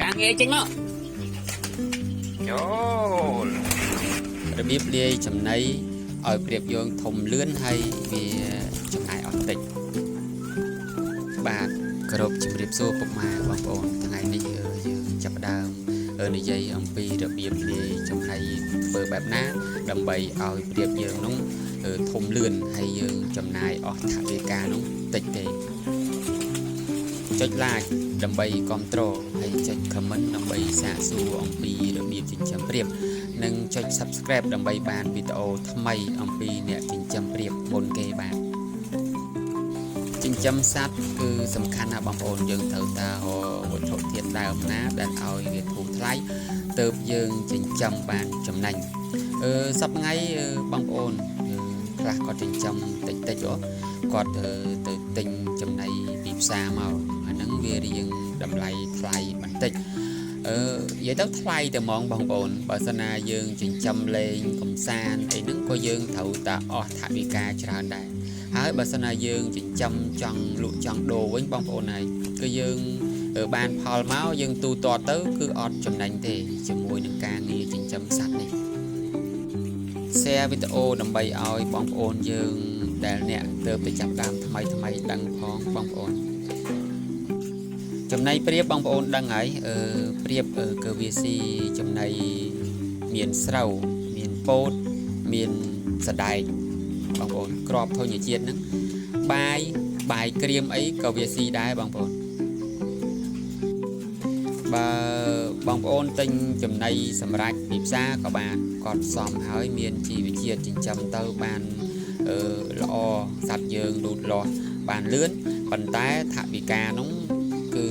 ការងារចេញមកចូល របៀបលាយចំណីឲ្យព្រាបយើងធំលឿនហើយវាចំណាយអស់តិចបាទគោរពជម្រាបសួរពុកម៉ែបងប្អូនថ្ងៃនេះយើងចាប់ផ្ដើមនិយាយអំពីរបៀបលាយចំណីធ្វើបែបណា ដើម្បីឲ្យព្រាបយើងនោះធំលឿនហើយយើងចំណាយអស់ថវិកានោះតិចទេចុច like ដើម្បីគ្រប់គ្រងហើយចុច comment ដើម្បីសាកសួរអំពីរបៀបចិញ្ចឹមព្រាប និងចុច Subscribe ដើម្បីបានវីដេអូថ្មីអំពីអ្នកចិញ្ចឹមព្រាបមុនគេបាទចិញ្ចឹមសត្វគឺសំខាន់ណាស់បងប្អូនយើងត្រូវតែរកវត្ថុធាតុដើមណាដែលឲ្យវាធូរថ្លៃទៅយើងចិញ្ចឹមបានចំណេញអឺសប្តាហ៍ថ្ងៃបងប្អូនខ្លះគាត់ចិញ្ចឹមតិចតិចគាត់ទៅទិញចំណីពីផ្សារមកអាហ្នឹងវារៀងតម្លៃថ្លៃបន្តិច អឺនិយាយទៅថ្លៃតែហ្មងបងប្អូនបើសិនណាយើងចិញ្ចឹមលេងកំសាន្តអីហ្នឹងក៏យើងត្រូវតែអស់ថវិកាច្រើនដែរហើយបើសិនណាយើងចិញ្ចឹមចង់លក់ចង់ដូរវិញបងប្អូនហើយគឺយើងបានផលមកយើងទូទាត់ទៅគឺអត់ចំណេញទេជាមួយនឹងការងារចិញ្ចឹមសត្វនេះ share វីដេអូដើម្បីឲ្យបងប្អូនយើងដែលអ្នកទៅទៅចាប់ដើមថ្មីថ្មីដឹងផងបងប្អូន ចំណីព្រាបបងប្អូនដឹងហើយអឺព្រាបគឺវាស៊ីចំណីមានស្រូវមានពោតមានសណ្ដែកបងប្អូនក្របធញ្ញជាតិហ្នឹងបាយបាយក្រៀមអីក៏វាស៊ីដែរបងប្អូនបើបងប្អូនទិញចំណីសម្រាប់ពីផ្សារក៏បានគាត់ផ្សំហើយមានជីវជាតិចិញ្ចឹមទៅបានអឺល្អសត្វយើងលូតលាស់បានលឿនប៉ុន្តែថវិកានោះគឺ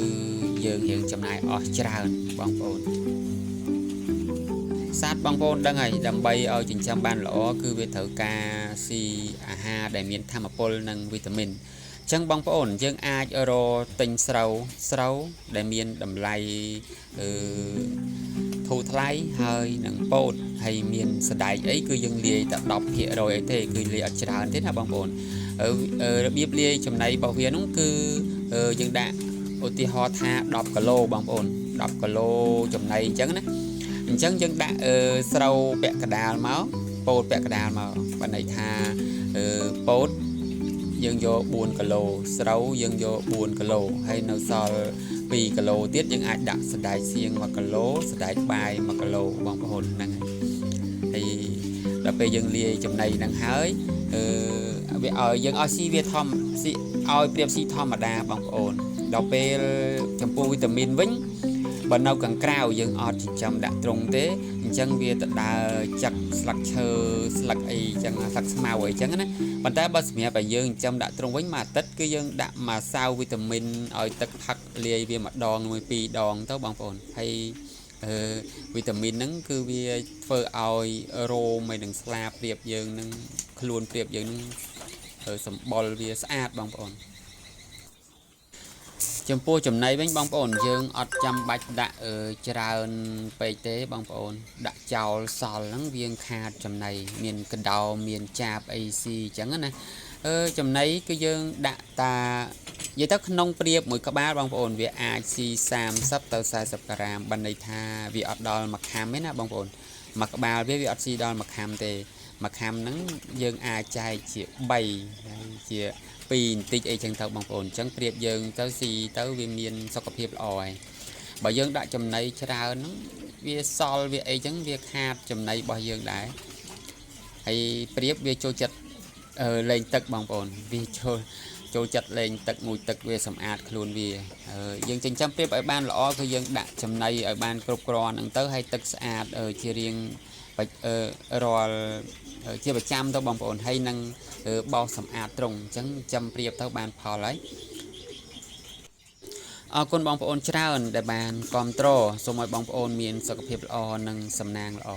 យើងរៀងចំណាយអស់ច្រើនបងប្អូនសត្វបងប្អូនដឹងហើយដើម្បីឲ្យចិញ្ចឹមបានល្អគឺវាត្រូវការស៊ីអាហារដែលមានធម៌ពលនិងវីតាមីនអញ្ចឹងបងប្អូនយើងអាចរកទិញស្រូវស្រូវដែលមានតម្លៃអឺធូរថ្លៃហើយនឹងពោតហើយមានសណ្ដែកអីគឺយើងលាយតែ10%អីទេគឺលាយអត់ច្រើនទេណាបងប្អូនរបៀបលាយចំណីរបស់វានោះគឺយើងដាក់ឧទាហរណ៍ថា10គីឡូបងប្អូន10គីឡូចំណីអញ្ចឹងណាអញ្ចឹងយើងដាក់ស្រូវពាក់កដាលមកពោតពាក់កដាលមកបើន័យថាពោតយើងយក4គីឡូស្រូវយើងយក4គីឡូហើយនៅសល់2គីឡូទៀតយើងអាចដាក់សណ្ដែកសៀង1គីឡូសណ្ដែកបាយ1គីឡូបងប្អូនហ្នឹងហើយដល់ពេលយើងលាយចំណីហ្នឹងហើយអឺវាឲ្យយើងឲ្យស៊ីវាធម្មស៊ីឲ្យព្រាបស៊ីធម្មតាបងប្អូនដល់ពេលចំពោះវីតាមីនវិញបើនៅខាងក្រៅយើងអត់ចិញ្ចឹមដាក់ត្រង់ទេអញ្ចឹងវាទៅដើរចឹកស្លឹកឈើស្លឹកអីចឹងស្លឹកស្មៅអីចឹងណាប៉ុន្តែបើសម្រាប់ឲ្យយើងចិញ្ចឹមដាក់ត្រង់វិញមួយអាទិត្យគឺយើងដាក់មួយសាវវីតាមីនឲ្យទឹកផឹកលាយវាម្ដងមួយពីរដងទៅបងប្អូនហើយអឺវីតាមីនហ្នឹងគឺវាធ្វើឲ្យរោមហើយនឹងស្លាបព្រាបយើងនឹងខ្លួនព្រាបយើងនឹងសម្បុរវាស្អាតបងប្អូនចំពោះចំណីវិញបងប្អូនយើងអត់ចាំបាច់ដាក់ច្រើនពេកទេបងប្អូនដាក់ចោលសល់ហ្នឹងវាខាតចំណីមានកដោមានចាបអីស៊ីអញ្ចឹងណាអឺចំណីគឺយើងដាក់តានិយាយទៅក្នុងព្រាបមួយក្បាលបងប្អូនវាអាចស៊ី30ទៅ40ក្រាមបានន័យថាវាអត់ដល់មួយខាំទេណាបងប្អូនមួយក្បាលវាអត់ស៊ីដល់មួយខាំទេមួយខាំហ្នឹងយើងអាចចែកជា3ហើយជា2បន្តិចអីចឹងទៅបងប្អូនអញ្ចឹងព្រៀបយើងទៅស៊ីទៅវាមានសុខភាពល្អហើយបើយើងដាក់ចំណីច្រើនហ្នឹងវាសល់វាអីចឹងវាខាតចំណីរបស់យើងដែរហើយព្រៀបវាចូលចិត្តលេងទឹកបងប្អូនវាចូលចូលចិត្តលេងទឹកមួយទឹកវាសម្អាតខ្លួនវាយើងចិញ្ចឹមព្រាបឲ្យបានល្អគឺយើងដាក់ចំណីឲ្យបានគ្រប់គ្រាន់ហ្នឹងទៅហើយទឹកស្អាតជារៀងរាល់ជាប្រចាំទៅបងប្អូនហើយនឹងបោសសម្អាតត្រង់អញ្ចឹងចាំព្រាបទៅបានផលហើយអរគុណបងប្អូនច្រើនដែលបានគ្រប់គ្រងសូមឲ្យបងប្អូនមានសុខភាពល្អនិងសំណាងល្អ